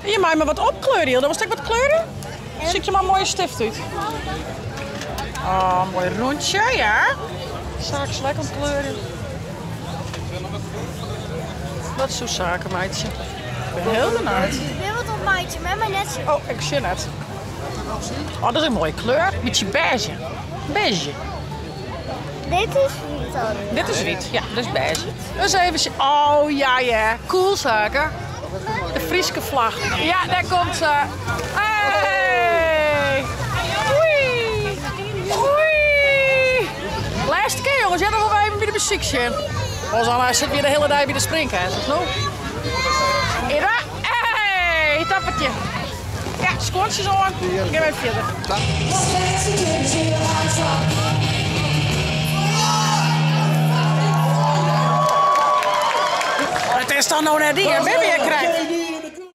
Je mei mar wat opkleurje. Hilda, wolst ek wat kleure? Sykje mar in moaie stift út. Oh, moai rûntsje, ja. Saak is lekker om kleurjen. Wat soe Sake meitsje? Ik bin hiel benijd. Ik bin wat oan it meitsjen, mar my net sjen. Oh, ik sjoch net. Oh, dat is in moaie kleur. Bytsje bêzje. Bêzje. Dit is wyt al. Dit is wyt, ja, dit is bêzje. Dus even sjen. Oh ja hear, cool Sake. De Fryske flach. Ja, dêr komt se. Hey! Oei! Oei! Lêste kear jonges, ja dan wolle we even by de muzyk sjen. Oars dan sitte we de hiele dei by de springkearsens, no. Ida, hey! Toppertje. Ja, skuontsjes oan. Gean we even fierder. It is toch no net dien, binne we hjir krekt?